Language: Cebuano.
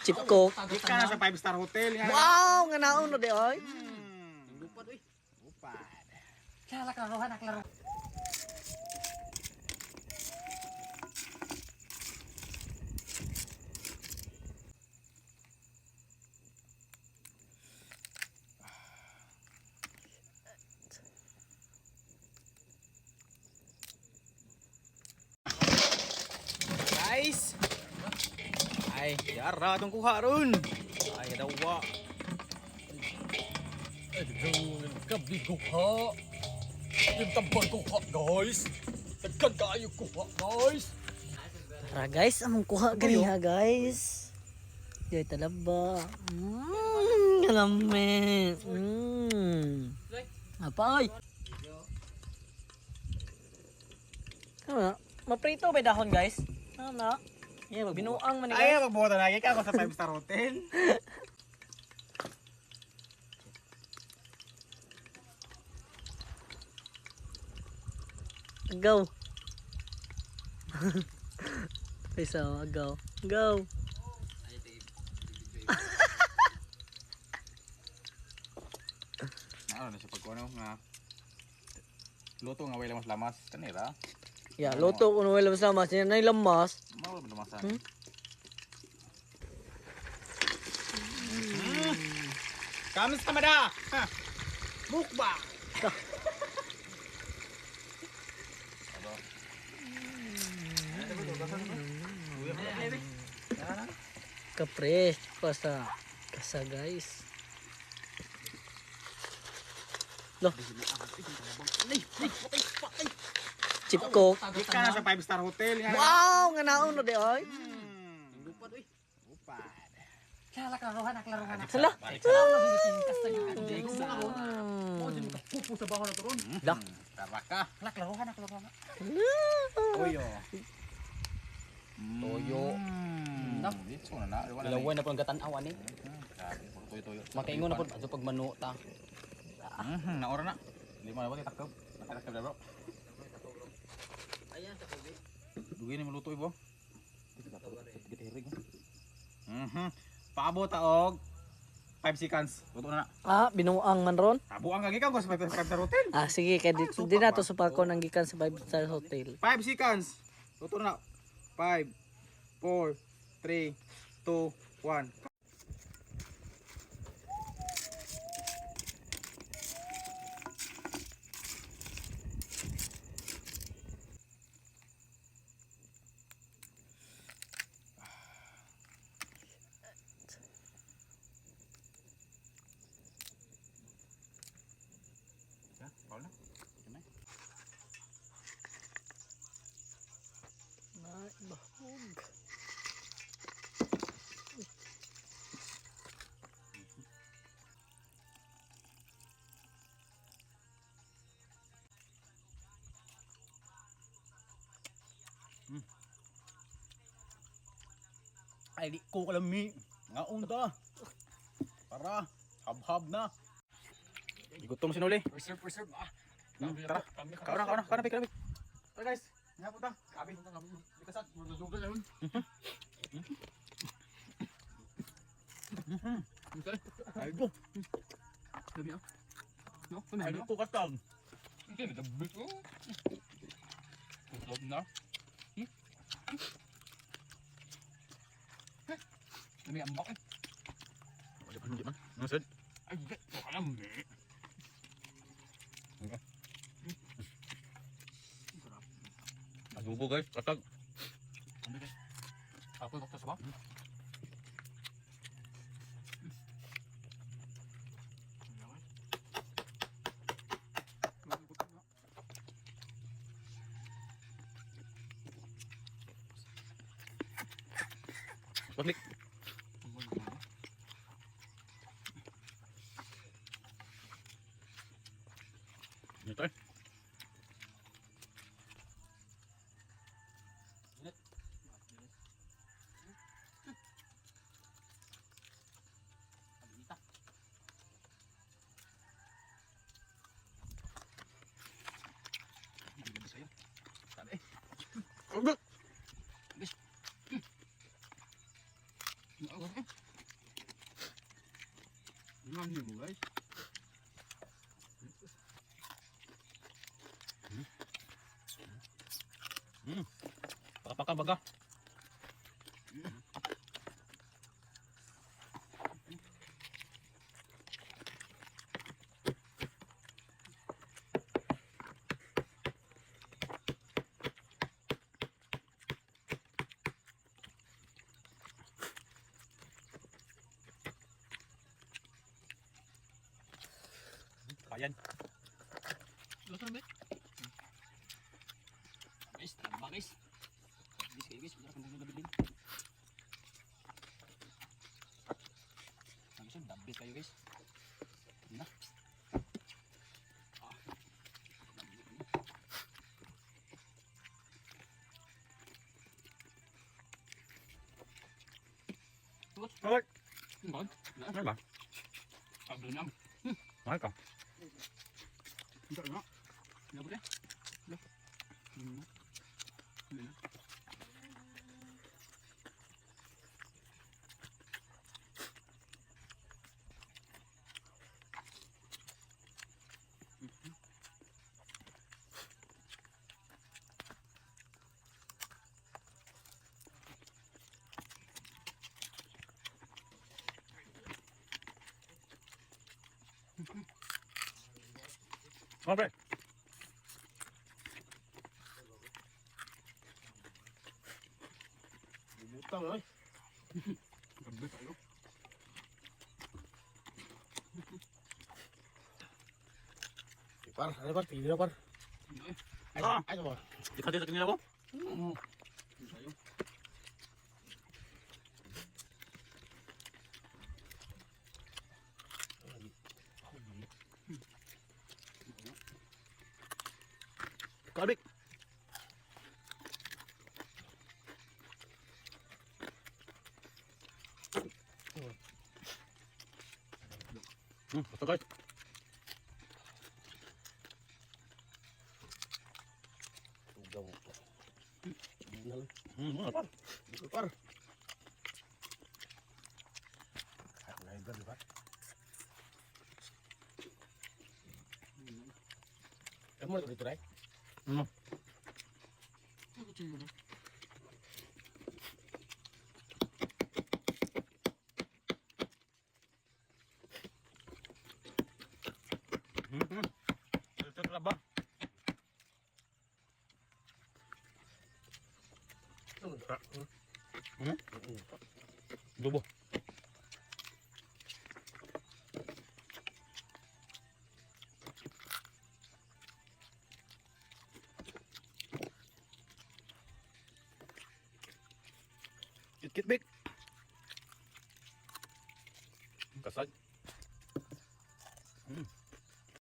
Chip coke. Ika na sa 5-star hotel. Nga. Wow, nga naon na di oy. Lupad uy. Lupad. Guys. Ay, yara itong kuha ron. Ay, dawa. Gabi kuha. Yung tambang kuha, guys. Dagkan kaayo kuha, guys. Tara guys, among kuha ganiha guys. Joy talaba. Kalame. Apa oy? Ano na? Maprito ba dahon guys? Ano na? Yeah, magbinuang man ni Ay, guys. magbuhat na lagi ka ako sa 5-star hotel. Go. Pisa, go. Go. Ano na siya pagkuno nga luto nga way lamas-lamas kanira. Yeah, luto ko no lamas lamas. Yan na lamas. Mao ba lamasan? Hmm? Kamusta mada? Ha. Mukbang. Kapres pa sa kasa guys. Lo. Chip coke. Ika na sa 5-star hotel nga. Wow, nga naon na di oy. Lupad uy. Lupad. Sala. Pupo sa baho na to ron. Dah. Tara ka. Toyo. Toyo. Dito na na. Ilawan na po ang gatanawan eh. Grabe, puro toyo-toyo. Makaingon na po adto pag manu ta. Naora na. Lima na ba takob? Nakatakab na bro. Dugi ni maluto ibo. Gitirig. Paabot ta og 5 seconds. Luto na na. Ah, binuang man ron. Tabuang ka gikan ko sa 5 star hotel. Ah, sige, kay di, di na to supakon ang gikan sa 5-star hotel. 5 seconds. Luto na. 5 4 3 2 1. Ya, na. Na, bahog. Ay, di ko kalami. Nga unta. Para, hab-hab na. Gutom sinuli. Reserve, reserve ah. Tara. Kauna, kauna, kauna, kauna. Tara guys. Nga punta. Kabi. Kasat, madudugal na ron. Ay, go. Dami ah. No, Ay, di ko kastam. Hindi, nagdabit ko. Kusog na. Dami ambak eh. Wala pa hindi man. Ano sad? Ay, hindi. Alam eh. Adobo guys, katag. Ako, doktor sa ba? Balik. Ito eh. Eh. Ngani mo guys. Pakapaka baga. Kayan. Luto na ba? Guys, tama guys. Guys, kayo guys, wala kang gagawin. Guys, dabis kayo guys. Na. Ah. Alright. Ano? Ano ba? Ablo na. Mahal ka. Hindi na. Labot eh. Lo. Hmm. Hmm. Okay. Butang oy. Gabi kayo. Par, ano par? Pili na par. Hindi eh. Ay, Ah! ay ba? Di ka dito kanila ko? Hmm. Hindi kayo. Kalbik. Basta guys. Tugaw. Na lang. Mga par. Par. Ay, wala yung par, par. Kamu na dito, right? Ano? Ano kutsilyo na? Ito na ba? Hmm? Dubo. Kit kit bik. Kasag.